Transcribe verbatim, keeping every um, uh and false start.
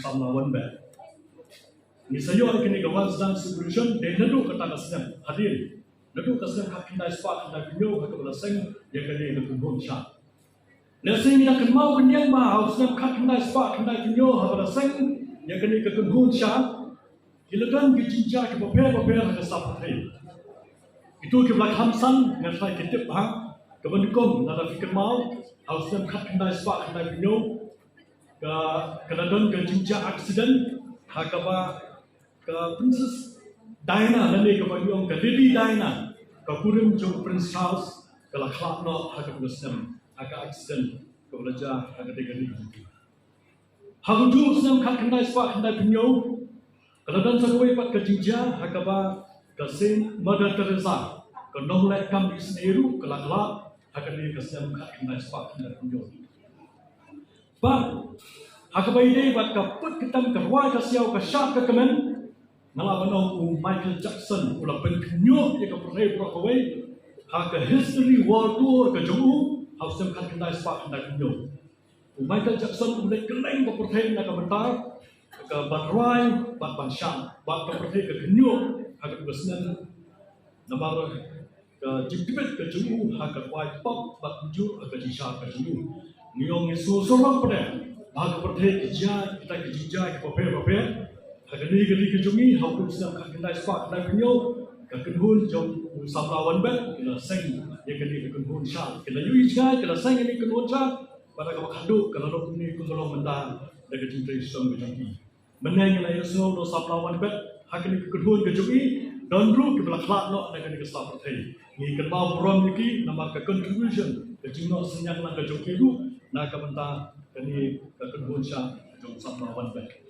Samla Wanbet. Ngi sa ïoh kane ka One Sudan Celebration dei naduh kata ka snem hadien, naduh ka snem khatkhyndai spah khyndai phew hynñiew ha kaba la seng ïa kane ka kynhun sha. Lehse ngi da kynmaw kyndiang ba ha u snem khatkhyndai spah khyndai phew hynñiew haba la seng ïa kane ka kynhun sha, ki la don ki jingjia kiba pher bapher ha ka sap pyrthei. Kito kiba la kham san nga trai ki tip ha kaba nyngkong, lada phi kynmaw, ha u snem khatkhyndai spah khyndai phew hynñiew ka, ka la don ka jingjia accident ha kaba ka Princess Diana lane kaba ngi ong ka Lady Diana, ka kurim jong Prince Charles, ka la khlad noh ha kaba snem ha ka accident kaba la jia ha kata ka ri. Ha ka juh snem khatkhyndai spah khyndai phew hynñiew ka la don sa kawei pat ka jingjia ha kaba ka Saint Mother Teresa, ka nongleh kam isynei ruh, ka la khlad ha kane ka snem khatkhyndai spah khyndai phew hynñiew. Bad ha kaba ïadei bad ka put ka tam, ka rwai ka siaw, ka shad ka kmen, nga lah ban ong u Michael Jackson u la pynkhynñiuh ïa ka pyrthei baroh kawei ha ka history world tour ka jong u ha u snem khatkhyndai spah khyndai phew hynñiew. U Michael Jackson u leit kylleng ka pyrthei na ka bynta ka ban rwai bad ban shad, bad ka pyrthei ka khynñiuh ha kata ka snem namar ka jingtbit ka jong u ha ka rwai pop bad kumjuh ha ka jingshad ka jong u. Ngi ong ngi sngewsarong pyrshah ba ha ka pyrthei ki jia kita ki jingjia kiba pher bapher. Ha kane ka ri ka jong ngi ha u snem khatkhyndai spah khyndai phew hynñiew ka kynhun jong u Samla Wanbet ki la seng ïa kane ka kynhun sha, ki la ïohi jngai, ki la seng ïa kane ka kynhun sha. Bad ha kaba khatduh ka la long kumne kumba long mynta da ka jingtrei shitom ka jong ki. Mynne ngi la ïohsngew na u Samla Wanbet ha kane ka kynhun ka jong i, don ruh kiba la khlad noh na kane ka sap pyrthei. Ngi kynmaw burom ïa ki namar ka contribution, ka jingnoh synñiang lang ka jong ki ruh na ka bynta kane ka kynhun sha ka jong u Samla Wanbet.